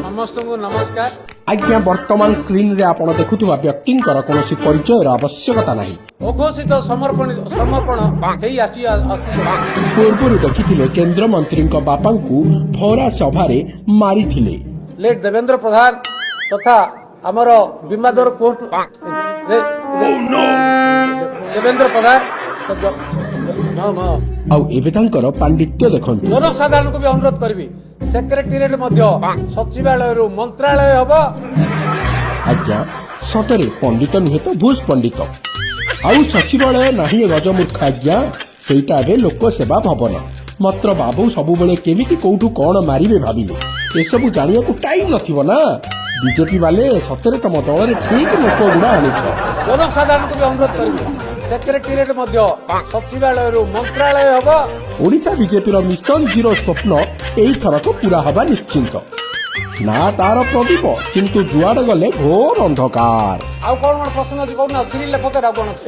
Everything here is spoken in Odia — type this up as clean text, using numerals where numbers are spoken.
ସମସ୍ତଙ୍କୁ ନମସ୍କାର। ଆଜ୍ଞା, ବର୍ତ୍ତମାନ ସ୍କ୍ରିନରେ ଆପଣ ଦେଖୁଥିବା ବ୍ୟକ୍ତିଙ୍କର କୌଣସି ପରିଚୟର ଆବଶ୍ୟକତା ନାହିଁ। ଅଘୋଷିତ ସମର୍ପଣ ସମର୍ପଣ ହେଇ ଆସି ଆସୁଛନ୍ତି। ପୂର୍ବରୁ ଦେଖିଥିଲେ, କେନ୍ଦ୍ରମନ୍ତ୍ରୀଙ୍କ ବାପାଙ୍କୁ ଭରା ସଭାରେ ମାରିଥିଲେ। ଲେଟ୍ ଦେବେନ୍ଦ୍ର ପ୍ରଧାନ ତଥା ଆମର ବିମ୍ବାଧର କୋର୍ଟ ଦେବେନ୍ଦ୍ର ପ୍ରଧାନ ହଁ। ଆଉ ଏବେ ତାଙ୍କର ପାଣ୍ଡିତ୍ୟ ଦେଖନ୍ତୁ। ଜନସାଧାରଣଙ୍କୁ ବି ଅନୁରୋଧ କରିବି, ସେକ୍ରେଟେରିଏଟ ମଧ୍ୟ ସଚିବାଳୟରୁ ମନ୍ତ୍ରାଳୟ ହବ। ଆଜ୍ଞା, ସତରେ ପଣ୍ଡିତ ନୁହେଁ ତ ଭୁଷ ପଣ୍ଡିତ। ଆଉ ସଚିବାଳୟ ନାହିଁ ଗଜମୂର୍ଖ ଆଜ୍ଞା, ସେଇଟା ଏବେ ଲୋକସେବା ଭବନ। ମାତ୍ର ବାବୁ ସବୁବେଳେ କେମିତି କୋଉଠୁ କଣ ମାରିବେ ଭାବିଲେ। ଏସବୁ ଜାଣିବାକୁ ଟାଇମ୍ ନଥିବ ନା। ବିଜେପି ବାଲେ, ସତରେ ତମ ଦଳରେ ଠିକ ଲୋକ ଗୁଡା ଆଣୁଛ। ଜନସାଧାରଣଙ୍କୁ ବି ଅନୁରୋଧ କରିବି, ସେକ୍ରେଟେରିଏଟ ମଧ୍ୟ ସଚିବାଳୟରୁ ମନ୍ତ୍ରାଳୟ ହବ। ଓଡ଼ିଶା ବିଜେପିର ମିଶନ ଜିରୋ ସ୍ୱପ୍ନ ଏଇଥରକ ପୁରା ହବା ନିଶ୍ଚିନ୍ତ। ନା ତାର ପ୍ରଦୀପ, କିନ୍ତୁ ଯୁଆଡେ ଗଲେ ଘୋର ଅନ୍ଧକାର। ଆଉ କଣ କଣ ପ୍ରଶ୍ନ ଅଛି କହୁନ, ସିରିଏଲରେ ପଚାର, ଆଉ କଣ ଅଛି?